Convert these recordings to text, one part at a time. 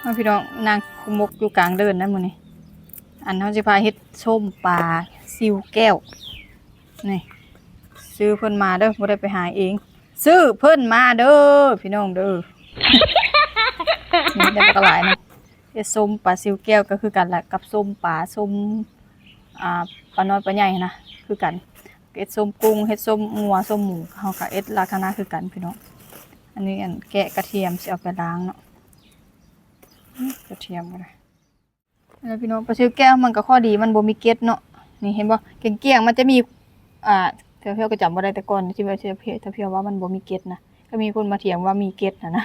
ມາພີ່ນ້ອງ ນັ່ງຄຸກມົກຢູ່ກາງເດີ່ນນະມື້ນີ້. ອັນ ເຮົາຊິພາເຮັດສົ້ມປາຊິວແກ້ວ ນີ້ ຊື້ເພິ່ນມາເດີ ບໍ່ໄດ້ໄປຫາເອງ ຊື້ເພິ່ນມາເດີພີ່ນ້ອງເດີ. ນີ້ໄດ້ບັກຫຼາຍນະ. ເຮັດສົ້ມປາຊິວແກ້ວກໍຄືກັນລະ ກັບສົ້ມປາ ສົ້ມ ອ່າ ປານ້ອຍປາໃຫຍ່ນະ ຄືກັນ. ເຮັດສົ້ມກຸ້ງ ເຮັດສົ້ມງົວ ສົ້ມໝູ ເຮົາກໍເຮັດລັກສະນະຄືກັນພີ່ນ້ອງ. ອັນນີ້ ອັນ ແກະກະທຽມ ຊິເອົາໄປລ້າງເນາະ. ກະທຽມກໍໄດ້. ແລ້ວພີ່ນ້ອງ ປາຊິວແກ້ວມັນກໍຂໍ້ດີ ມັນບໍ່ມີເກັດເນາະ. ນີ້ເຫັນບໍ່ ກ້ຽງໆ ມັນຈະມີ ອ່າ ແຖວໆ ກໍຈຳບໍ່ໄດ້ ແຕ່ກ່ອນທີ່ວ່າ ທີ່ວ່າມັນບໍ່ມີເກັດນະ ກໍມີຄົນມາຖຽງວ່າມີເກັດຫັ້ນນະ.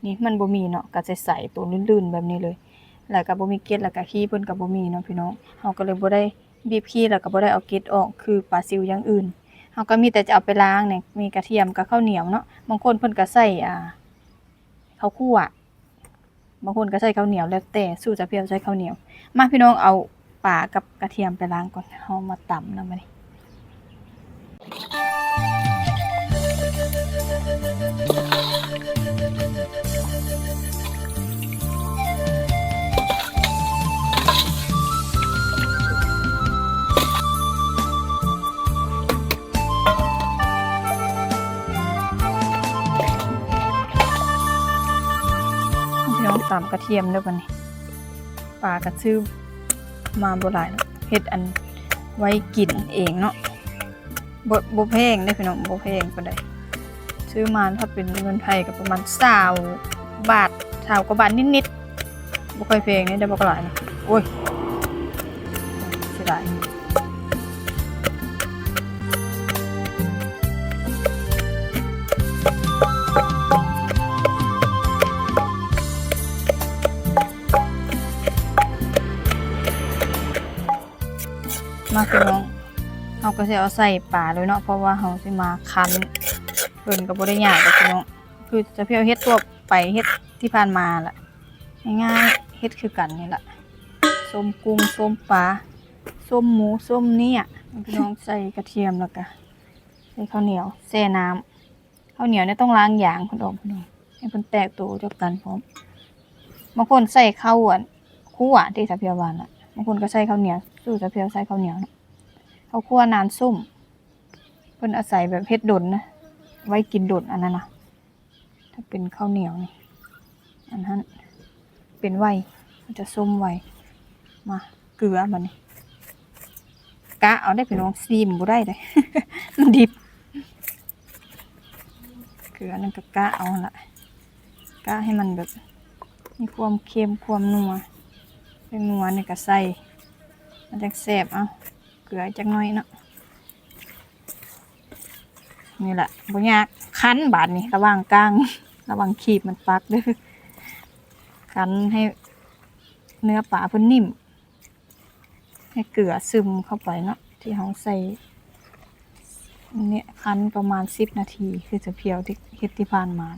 ນີ້ມັນບໍ່ມີເນາະ ກໍໃສໆ ໂຕລື່ນໆ ແບບນີ້ເລີຍ ແລ້ວກໍບໍ່ມີເກັດ ແລ້ວກໍຂີ້ເພິ່ນກໍບໍ່ມີເນາະພີ່ນ້ອງ. ເຮົາກໍເລີຍບໍ່ໄດ້ບີບຂີ້ ແລ້ວກໍບໍ່ໄດ້ເອົາເກັດອອກ ຄືປາຊິວຢ່າງອື່ນ. ເຮົາກໍມີແຕ່ຈະເອົາໄປລ້າງນີ້ ມີກະທຽມກັບເຂົ້າໜຽວເນາະ. ບາງຄົນເພິ່ນກໍໃສ່ ອ່າ ເຂົ້າຂົ້ວ ບາງຄົນກໍໃສ່ເຂົ້າໜຽວ ແລ້ວແຕ່ສູດ. ສາວພຽວໃສ່ເຂົ້າໜຽວ. ມາພີ່ນ້ອງ ເອົາປາກັບກະທຽມໄປລ້າງກ່ອນ ເຮົາມາຕຳນຳບັດນີ້. ພີ່ນ້ອງ ຕຳກະທຽມເດີບັດນີ້. ປາກະຊື້ມາບໍ່ຫຼາຍເນາະ ເຮັດອັນໄວ້ກິນເອງເນາະ. ບໍ່ ບໍ່ແພງເດ້ພີ່ນ້ອງ ບໍ່ແພງປານໃດ. ຊື້ມາຖ້າເປັນເງິນໄທກໍປະມານຊາວບາດ ຊາວກວ່າບາດນິດໆ. ບໍ່ຄ່ອຍແພງເດ້ ໄດ້ບໍ່ຫຼາຍນະ. ໂອ້ຍ ເສຍດາຍ. ມາພີ່ນ້ອງ ເຮົາກໍຊິເອົາໃສ່ປາເລີຍເນາະ ເພາະວ່າເຮົາຊິມາຄັ້ນ ເພິ່ນກໍບໍ່ໄດ້ຍາກດອກພີ່ນ້ອງ. ຄືສາວພຽວເຮັດທົ່ວໄປ ເຮັດທີ່ຜ່ານມາລະ ງ່າຍໆ ເຮັດຄືກັນນີ້ລະ ສົ້ມກຸ້ງ ສົ້ມປາ ສົ້ມໝູ ສົ້ມເນຍ. ພີ່ນ້ອງ ໃສ່ກະທຽມ ແລ້ວກະໃສ່ເຂົ້າໜຽວ ແຊ່ນ້ຳ. ເຂົ້າໜຽວນີ້ຕ້ອງລ້າງຢາງເພິ່ນອອກພີ່ນ້ອງ ໃຫ້ເພິ່ນແຕກໂຕຈາກກັນພ້ອມ. ບາງຄົນໃສ່ເຂົ້າ ອັນ ຂົ້ວທີ່ສາວພຽວວ່ານະ ບາງຄົນກໍໃສ່ເຂົ້າໜຽວ ສູດສາວພຽວໃສ່ເຂົ້າໜຽວເນາະ. ເຂົ້າຂົ້ວນານສົ້ມ ເພິ່ນອາໄສແບບເຮັດດົນນະ ໄວ້ກິນດົນ ອັນນັ້ນນະ. ຖ້າເປັນເຂົ້າໜຽວນີ້ ອັນນັ້ນເປັນໄວ ມັນຈະສົ້ມໄວ. ມາ ເກືອບັດນີ້ ກະເອົາເດ້ພີ່ນ້ອງ ຊີມບໍ່ໄດ້ເດ້ ມັນດິບ. ເກືອນັ້ນກໍກະເອົາຫັ້ນລະ ກະໃຫ້ມັນແບບມີຄວາມເຄັມ ຄວາມນົວ. ແປ້ງນົວນີ້ກໍໃສ່ ມັນຈັ່ງແຊບ. ເອົາ ເກືອຈັກໜ້ອຍເນາະ. ນີ້ລະ ບໍ່ຍາກ ຄັ້ນບາດນີ້ ລະຫວ່າງກ້າງ ລະຫວ່າງຄີບມັນປັກເດີ້ ຄັ້ນໃຫ້ເນື້ອປາເພິ່ນນິ້ມ ໃຫ້ເກືອຊຶມເຂົ້າໄປເນາະ ທີ່ເຮົາໃສ່. ນີ້ ຄັ້ນປະມານສິບນາທີ ຄືສາວພຽວທີ່ເຮັດທີ່ຜ່ານມາ.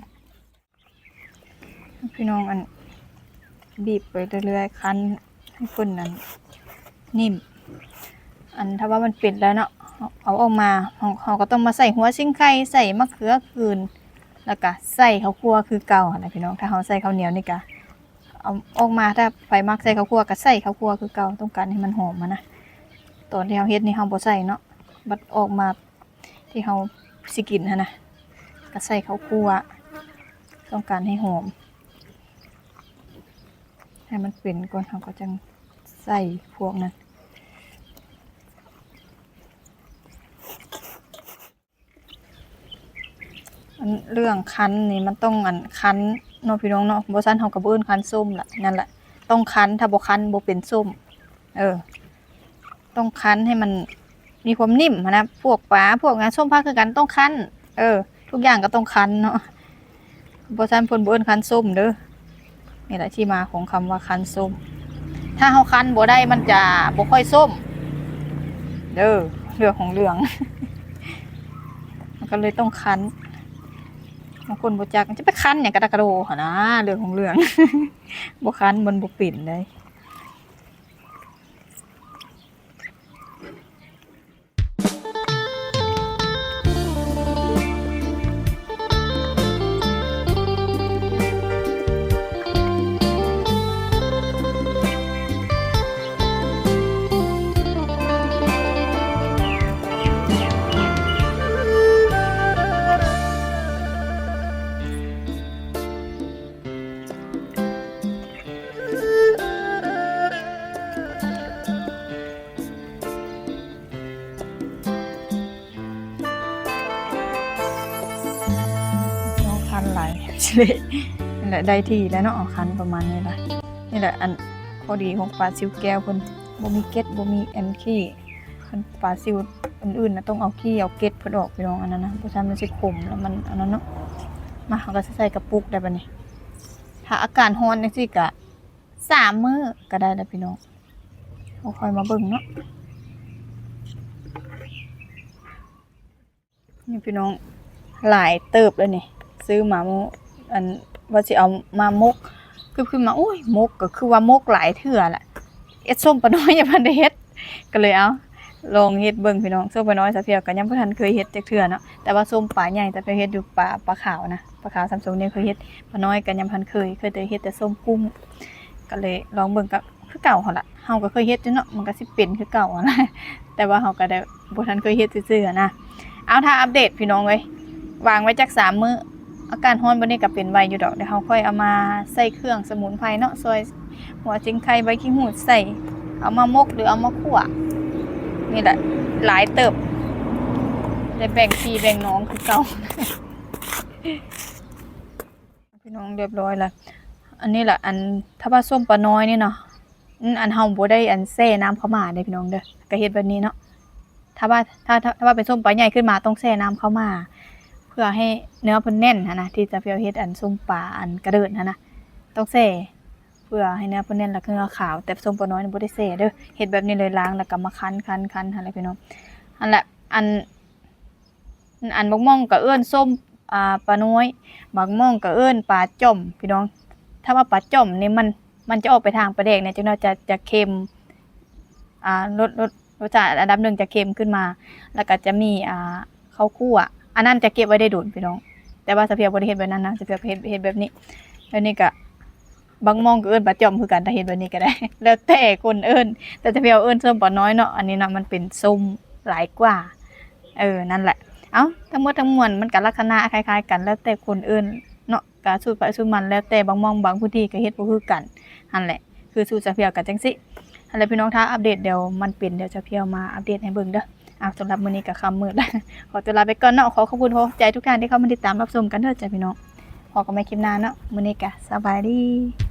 ພີ່ນ້ອງ ອັນ ບີບໄປເລື້ອຍໆ ຄັ້ນໃຫ້ເພິ່ນ ອັນ ນິ້ມ. ອັນ ຖ້າວ່າມັນເປັນແລ້ວເນາະ ເຮົາເອົາອອກມາ ເຮົາ ເຮົາກໍຕ້ອງມາໃສ່ຫົວຊິງໄຄ ໃສ່ມະເຂືອຂືນ ແລ້ວກະໃສ່ເຂົ້າຂົ້ວຄືເກົ່າຫັ້ນນະພີ່ນ້ອງ. ຖ້າເຮົາໃສ່ເຂົ້າໜຽວນີ້ກະເອົາອອກມາ ຖ້າໃຜມັກໃສ່ເຂົ້າຂົ້ວກະໃສ່ເຂົ້າຂົ້ວຄືເກົ່າ ຕ້ອງການໃຫ້ມັນຫອມຫັ້ນນະ. ຕອນທີ່ເຮົາເຮັດນີ້ເຮົາບໍ່ໃສ່ເນາະ ບັດອອກມາ ທີ່ເຮົາຊິກິນຫັ້ນນະ ກໍໃສ່ເຂົ້າຂົ້ວ ຕ້ອງການໃຫ້ຫອມ ໃຫ້ມັນເປັນກ່ອນ ເຮົາກໍຈັ່ງໃສ່ພວກນັ້ນ. ອັນເລື່ອງຄັ້ນນີ້ມັນຕ້ອງ ອັນ ຄັ້ນເນາະພີ່ນ້ອງເນາະ ບໍ່ຊັ້ນເຮົາກໍບໍ່ເອີ້ນຄັ້ນສົ້ມລະ. ນັ້ນລະ ຕ້ອງຄັ້ນ ຖ້າບໍ່ຄັ້ນບໍ່ເປັນສົ້ມ. ເອີ ຕ້ອງຄັ້ນໃຫ້ມັນມີຄວາມນິ້ມຫັ້ນນະ ພວກປາ ພວກຫຍັງ ສົ້ມຜັກຄືກັນຕ້ອງຄັ້ນ. ເອີ ທຸກຢ່າງກໍຕ້ອງຄັ້ນເນາະ ບໍ່ຊັ້ນເພິ່ນບໍ່ເອີ້ນຄັ້ນສົ້ມເດີ້. ນີ້ແຫຼະທີ່ມາຂອງຄຳວ່າຄັ້ນສົ້ມ ຖ້າເຮົາຄັ້ນບໍ່ໄດ້ມັນຈະບໍ່ຄ່ອຍສົ້ມເດີ້ ເລື່ອງຂອງເລື່ອງ ມັນກໍເລີຍຕ້ອງຄັ້ນ. ບາງຄົນບໍ່ຈັກ ຈະໄປຄັ້ນຫຍັງກະດາກະໂດຫັ້ນນະ ເລື່ອງຂອງເລື່ອງ ບໍ່ຄັ້ນມັນບໍ່ເປັນເດ້. ເລະ ນີ້ແຫຼະ ໄດ້ທີ່ແລ້ວເນາະ ເອົາຄັນປະມານນີ້ລະ. ນີ້ແຫຼະ ອັນ ຂໍ້ດີຂອງປາຊິວແກ້ວເພິ່ນ ບໍ່ມີເກັດ ບໍ່ມີອັນຂີ້. ຄັນປາຊິວອື່ນໆນະ ຕ້ອງເອົາຂີ້ເອົາເກັດເພິ່ນອອກ ພີ່ນ້ອງ. ອັນນັ້ນນະ ບໍ່ຊັ້ນມັນຊິຂົມ ແລ້ວມັນອັນນັ້ນເນາະ. ມາ ເຮົາກໍຊິໃສ່ກະປຸກໄດ້ບັດນີ້. ຖ້າອາການຮ້ອນຈັ່ງຊີ້ກະ ສາມມື້ກໍໄດ້ແລ້ວພີ່ນ້ອງ. ເຮົາຄ່ອຍມາເບິ່ງເນາະ. ນີ້ພີ່ນ້ອງ ຫຼາຍເຕີບແລ້ວນີ້ ຊື້ມາມື້ ອັນ ວ່າຊິເອົາມາໝົກ ຄຶດຂຶ້ນມາ ໂອ້ຍ ໝົກກໍຄືວ່າໝົກຫຼາຍເທື່ອລະ ເຮັດສົ້ມປານ້ອຍຍັງບໍ່ທັນໄດ້ເຮັດ ກໍເລີຍເອົາ ລອງເຮັດເບິ່ງພີ່ນ້ອງ. ສົ້ມປານ້ອຍສາວພຽວກໍຍັງບໍ່ທັນເຄີຍເຮັດຈັກເທື່ອເນາະ ແຕ່ວ່າສົ້ມປາໃຫຍ່ສາວພຽວເຮັດຢູ່ ປາ ປາຂາວນະ ປາຂາວສາມສົງນີ້ເຄີຍເຮັດ ປານ້ອຍກໍຍັງບໍ່ທັນເຄີຍ ເຄີຍແຕ່ເຮັດແຕ່ສົ້ມກຸ້ງ ກໍເລີຍລອງເບິ່ງ ກໍຄືເກົ່າຫັ້ນລະ ເຮົາກໍເຄີຍເຮັດຢູ່ເນາະ ມັນກໍຊິເປັນຄືເກົ່າຫັ້ນລະ ແຕ່ວ່າເຮົາກໍໄດ້ ບໍ່ທັນເຄີຍເຮັດຊື່ໆຫັ້ນນະ. ເອົາ ຖ້າອັບເດດພີ່ນ້ອງເອີຍ ວາງໄວ້ຈັກສາມມື້ ອາກາດຮ້ອນບາດນີ້ກໍເປັນໄວຢູ່ດອກ ດຽວເຮົາຄ່ອຍເອົາມາໃສ່ເຄື່ອງສະໝຸນໄພເນາະ ຊອຍຫົວຊິງໄຄ ໃບຂີ້ຫູດໃສ່ ເອົາມາໝົກ ຫຼື ເອົາມາຂົ້ວ. ນີ້ແຫຼະ ຫຼາຍເຕີບ ໄດ້ແບ່ງພີ່ແບ່ງນ້ອງຄືເກົ່າ. ພີ່ນ້ອງ ຮຽບຮ້ອຍລະ ອັນນີ້ລະ ອັນ ຖ້າວ່າສົ້ມປານ້ອຍນີ້ເນາະ ອັນ ອັນເຮົາບໍ່ໄດ້ອັນແຊ່ນ້ຳເຂົ້າໝາເດ້ພີ່ນ້ອງເດີ ກໍເຮັດແບບນີ້ເນາະ. ຖ້າວ່າ ຖ້າ ຖ້າ ຖ້າວ່າເປັນສົ້ມປາໃຫຍ່ຂຶ້ນມາ ຕ້ອງແຊ່ນ້ຳເຂົ້າໝາ ເພື່ອໃຫ້ເນື້ອເພິ່ນແໜ້ນຫັ້ນນະ ທີ່ສາວພຽວເຮັດອັນສົ້ມປາອັນກະເດີນຫັ້ນນະ ຕ້ອງແຊ່ ເພື່ອໃຫ້ເນື້ອເພິ່ນແໜ້ນ ແລ້ວກໍເນື້ອຂາວ. ແຕ່ສົ້ມປານ້ອຍນີ້ບໍ່ໄດ້ແຊ່ເດີ ເຮັດແບບນີ້ເລີຍ ລ້າງ ແລ້ວກໍມາຄັ້ນໆໆຫັ້ນແຫຼະພີ່ນ້ອງ. ຫັ້ນແຫຼະ ອັນ ອັນບັກມ່ອງກໍເອີ້ນສົ້ມ ອ່າ ປານ້ອຍ ບັກມ່ອງກໍເອີ້ນປາຈ່ອມພີ່ນ້ອງ. ຖ້າວ່າປາຈ່ອມນີ້ມັນ ມັນຈະອອກໄປທາງປາແດກແດ່ ຈັກໜ້ອຍຈະ ຈະເຄັມ ອ່າ ລົດ ລົດ ລົດຊາດອັນດັບໜຶ່ງຈະເຄັມຂຶ້ນມາ ແລ້ວກໍຈະມີ ອ່າ ເຂົ້າຂົ້ວ ອັນນັ້ນຈະເກັບໄວ້ໄດ້ດົນພີ່ນ້ອງ. ແຕ່ວ່າສາວພຽວບໍ່ໄດ້ເຮັດແບບນັ້ນນະ ສາວພຽວເຮັດ ເຮັດແບບນີ້. ແລ້ວນີ້ກໍ ບາງໝ່ອງກໍເອີ້ນປາຈ່ອມຄືກັນ ຖ້າເຮັດແບບນີ້ກໍໄດ້ ແລ້ວແຕ່ຄົນເອີ້ນ ແຕ່ສາວພຽວເອີ້ນສົ້ມປານ້ອຍເນາະ. ອັນນີ້ນະ ມັນເປັນສົ້ມຫຼາຍກວ່າ ເອີ ນັ້ນແຫຼະ. ເອົ້າ ທັງໝົດທັງມວນມັນກໍລັກສະນະຄ້າຍໆກັນ ແລ້ວແຕ່ຄົນເອີ້ນເນາະ ກໍສູດໃຜສູດມັນ ແລ້ວແຕ່ບາງໝ່ອງບາງພື້ນທີ່ກໍເຮັດບໍ່ຄືກັນຫັ້ນແຫຼະ. ຄືສູດສາວພຽວກໍຈັ່ງຊີ້ຫັ້ນແຫຼະພີ່ນ້ອງ. ຖ້າອັບເດດ ດຽວມັນເປັນ ດຽວສາວພຽວມາອັບເດດໃຫ້ເບິ່ງເດີ. ເອົາ ສຳລັບມື້ນີ້ກໍຄ່ຳມືດແລ້ວ ຂໍຕົວລາໄປກ່ອນເນາະ. ຂໍຂອບຄຸນ ຂໍຂອບໃຈທຸກທ່ານທີ່ເຂົ້າມາຕິດຕາມຮັບຊົມກັນເດີຈ້າພີ່ນ້ອງ. ພໍ້ກັນໃໝ່ຄລິບໜ້າເນາະ. ມື້ນີ້ກໍສະບາຍດີ.